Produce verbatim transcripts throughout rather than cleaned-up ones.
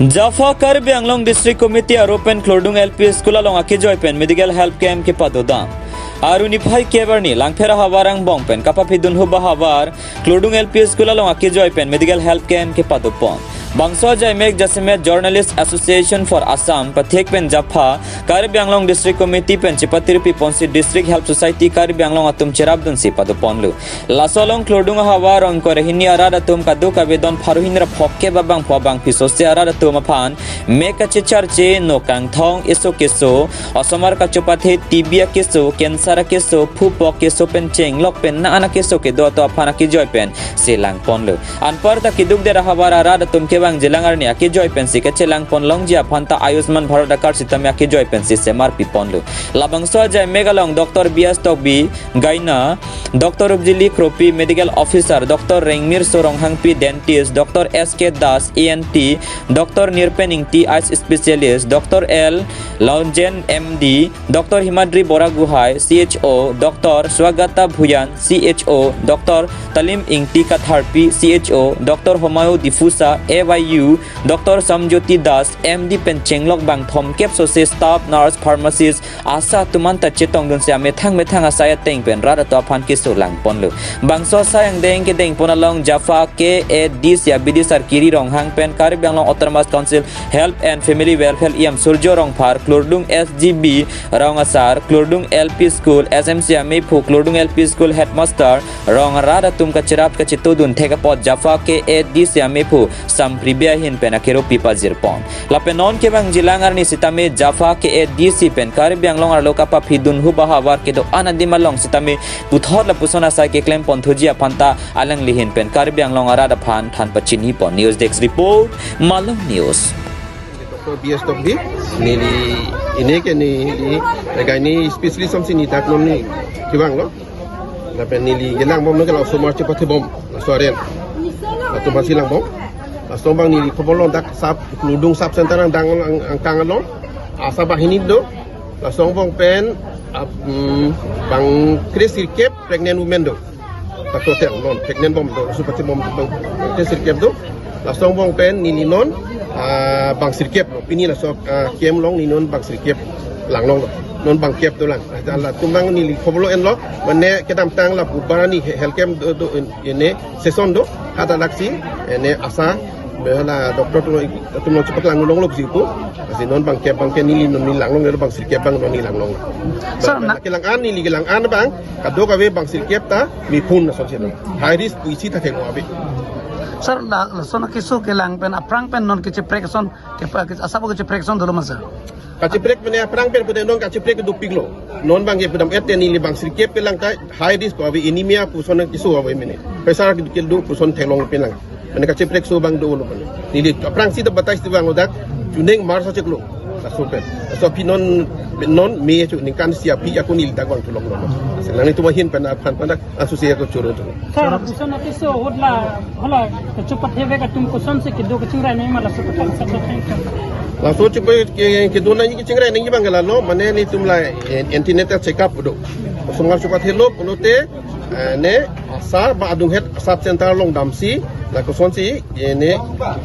Jaffa Karbi Anglong District Committee aropen Klurdung L P School along akejoi pen medical health camp kepadodam. Aru niphai kep arni Langpher ahavar angbong pen kapaphidun huba havar Klurdung L P School along akejoi pen medical health camp kepadopon. Bangso ajaimek jasemet Journalist Association for Assam pathek pen Jaffa Karbi Anglong District Committee pen chipatirpi ponsi District Health Society Karbi Anglong atum cherapdunsi padoponlo. Laso along Klurdung ahavar ingkoi ra hini arat atum kadokave don pharo hini ra phongkep abangphu abangpi sose arat atum aphan mek kachecharche, nokangthong, eso keso, osomar kachopathe, T B akeso, cancer akeso, phupok keso pen chenglok pen na-an akeso kedo atum aphan akejoi pensi langponlo. Anparta keduk der ahavar arat atum kevangjilang arni akejoi pensi kachelangpon longji aphanta Ayushman Bharat akar sitame akejoi pensi semarpiponlo. Labangso ajaimek along Doctor B S Tokbi, Gynae, Doctor Rupjili Kropi, Medical Officer, Doctor Rengmirso Ronghangpi, Dentist, Doctor S K Das, E N T, Doctor Nirpen Ingti, Eyes Specialist, Doctor L Launjen, M D, Doctor Himadri Boragohai, C H O, Doctor Swagata Bhuyan, C H O, Doctor Talim Ingti Katharpi, C H O, Doctor Homayo Difusa, A Y U, Doctor Samjyoti Das, M D pen chenglok bang thomkep sose staff, nurse, pharmacist, ASHA atum anta chetongdunsi amethang methang asai ateng pen rat atum aphan keso langponlo. Bangso asai angdeng kedengpon along Jaffa K A D C abidi Sarkiri Ronghang pen Karbi Anglong Autonomous Council Health and Family Welfare E M Surjo Rongphar, Klurdung S G B Rong Asar, Klurdung L P School S M C amephu, Klurdung L P School Headmaster, rong arat atum kacherap kachetongdun thek apot Jaffa K A D C amephu Sampribi ahin pen akeropi pajirpon. Lapen non kevangjilang arni sitame Jaffa K A D C pen Karbi Anglong arlo kapaphidun huba havar kedo-an adim along sitame puthot lapuson asai keklempon thuji aphanta alangli ahin pen Karbi Anglong arat aphan than pachinipon. News Desk Report, Malong News. Doctor B S Tokbi, neli, neli ke neli, eh, gynae specialist atum si neli dak non neli kevanglo. Lapen neli kelangbom neli ke la osomar chepathebom, laso aren. Latum aphansi langbom. Laso abang neli khobor lo dak sub, Klurdung sub center angdeng ang, angkang along. ASHA banghini do. Laso angbong pen, ap-, mm, bang kre sirkep pregnant women do. Laso hotel non pregnant bom do, laso pathebom do, bang kre sirkep do. Laso angbong pen neli non, ah, bang sirkep lo. Pini laso, ah, camp along neli non bang sirkep langlonglo. Non bang kep dolang. Latum abang neli khobor lo enlo. Mane kedamtang la Budhbar arni he-, health camp do, do en-, ene session do. Hadak laksi ene ASHA, be hala doctor atum, atum non chepaklangdun longlo pusi pu. Lasi non bang kep bang ke neli non neli langlong, neli bang sirkep bang non neli langlong. Sir, bang, na- bang kelang-an, neli kelang-an bang, kadokave bang sirkep ta mephu asonsi non. High risk pu isi ta kemo ave. Sir, la, lason keso kelang pen aphrang pen non kacheprek ason, ke pa, ke, ASHA pu kacheprek ason dolo ma sir? Kacheprek mane aphrang pen pute non kacheprek dopiklo. Non bang ke pudam et neli bang sirkep kelang ta high risk pu ave, anemia puson keso ave mane. Pressure ke do puson theklong pelang. Mane kacheprek so bang dolo mane. Neli aphrangsi ta batai si bang odak June March achiklo. Laso pen. Laso aphi non, non May achu ningkan isi aphi ako neli dak bang tulong lo. Selang itu mahin pen aphan pen dak asu sia ko choro tu. Sir, puson akeso ahut la, hala, kachepathe ave atum kosonsi kedo kachingrai nangji ma laso kachetong sir, thank you. Laso chepa ke, kedo nangji kachingrai nangji bang lalo, mane nelitum la, eh, antenatal check up do. Osomar chepathelo pulote, eh, ne, ASHA ba adung het sub center along damsi, la kosonsi, eh, ne,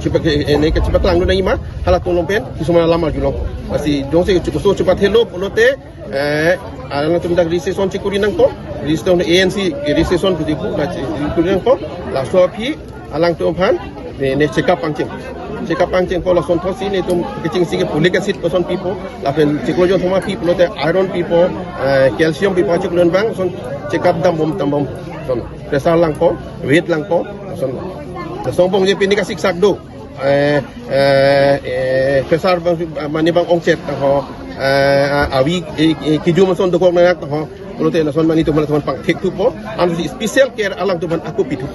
chepa ke, eh, ne, kachepaklangdun nangji ma, halatum along pen, kisuman alam arjulong. Lasi, jongsi chepaso chepathelo pulote, eh, alangtum dak registration chekuri nangpo, registration A N C registration pusi pu, la chekuri nangpo, laso aphi alangtum aphan, ne, ne check up pangcheng. Check up pangchengpo lason thotsi nelitum kachingsi ke folic acid lason pipo, lapen chiklo jon thoma pi pulote iron pipo, eh, calcium pipo, chiklo jon bang, lason check up dambom dambom. Lason pressure langpo, weight langpo, lason. Lason angbong je pini kasiksak do. Eh, eh, eh, pressure bang, mane bang ongchet ho, eh, avi, eh, eh, kejum ason dokok nangnak ho, pulote lason mane atum atum pangthek thupo, ansi special care alangtum aphan ako pithu.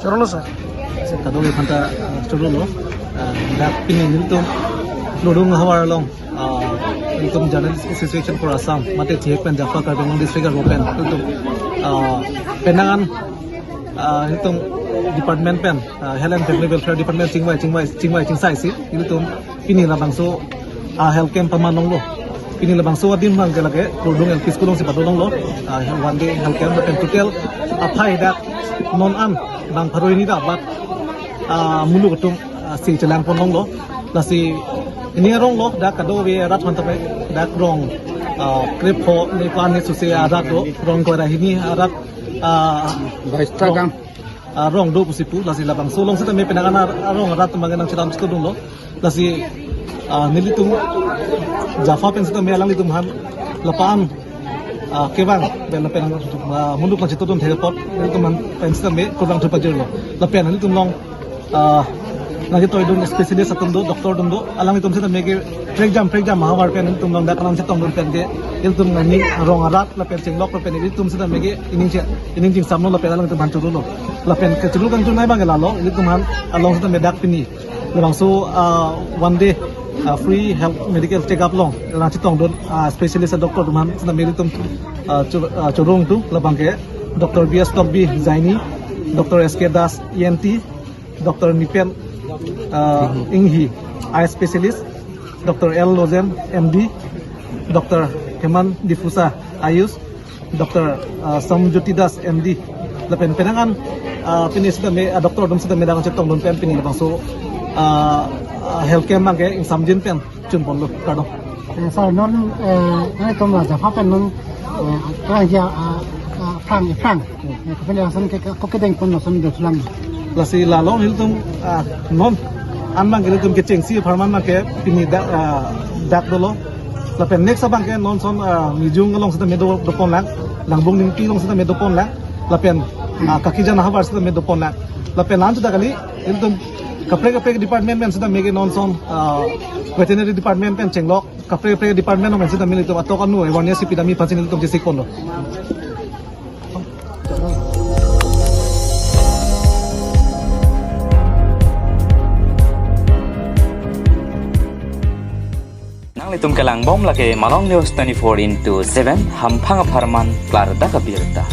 Choro lo sir. Sir, kadokave aphanta, eh, choro lo. Eh, dak pini nelitum Klurdung ahavar along, eh, nelitum Journalist Association for Assam, mate thihek pen Jaffa Karbi Anglong District aropen, nelitum, eh, penang an, eh, nelitum department pen, ah, Health and Family Welfare Department chingvai, chingvai, chingvai, chingsaisi, nelitum pini labangso, ah, health camp paman longlo. Pini labangso adim bang ke lake, Klurdung L P School alongsi pado longlo, ah, one day health camp, lapen total aphai dak non an bang pharo hini ta bak, ah, muluk atum, Lasi chelang pon longlo. Lasi ini arong lo, dak kadokave arat aphan ta pen, dak rong, ah, krepho ne pan ne suse arat lo, rong kora hini arat, ah, Baista rong, gang. Ah, rong do pusi pu, lasi labangso along sitame penang an arong arat abang ke nangcheram chetongdunlo. Lasi, ah, nelitum Jafa pen sitame alanglitum aphan lapu-an, ah, kevang pen lapen, ah, muluk nangchetongdun thek apot nelitum aphan pen sitame kurvangthu pajirlo. Lapen nelitum along, ah, nangketoidun specialist atum do, doctor atum do, alanglitum sitame ke prekjam prekjam ahavar pen nelitum along dak nangchetongdun pen ke ilitum nangning rong arat lapen chenglok lapen ilitum sitame ke ining che, ining chingsamlo lapen alanglitum aphan chorolo. Lapen kechoro kangtung nai abang ke lalo, ilitum aphan along sitame dak pini labangso, ah, one day, ah, free health medical check up along nangchetongdun, ah, specialist doctor atum aphan sitame ilitum, ah, cho-, ah, chorong tu labang ke Doctor B S Tokbi, Gynae, Doctor S K Das, E N T, Doctor Nipen, ah, Inghi, eye specialist, Doctor L Lozen, M D, Doctor Heman D'Souza, Ayush, Doctor, ah, Samjyoti Das, M D. Lapen penang an, ah, pini sitame, ah, doctor atum sitame dak nangchetongdun pen pini labangso, ah, ah, health camp abang ke ingsamjin pen chun ponlo, kardom. Eh, sir, non, eh, nangtum la Jafa pen non, eh, kaya, ah, ah, aphrang, aphrang. Eh, kapele ason ke, ke, kokedeng pon ason do sulang. Lasi la along ilitum, ah, non an abang ke ilitum kechengsi apharman abang ke pini dak, ah, dak dolo. Lapen next abang ke non ason, ah, Mijung along sitame do, do ponlang. Langbung Ningpi along sitame do ponlang. Lapen, ah, Kakijan ahavar sitame do ponlang. Lapen la-an tu dak kali, ilitum kaprek kaprek department pen sitame ke non ason, ah, veterinary department pen chenglok, kaprek kaprek department along pen sitame ilitum atok anu awareness si pidami aphan si ilitum chesik ponlo. Nanglitum kelang bom lake Malong News twenty-four into seven, hamphang apharman klardak abirta.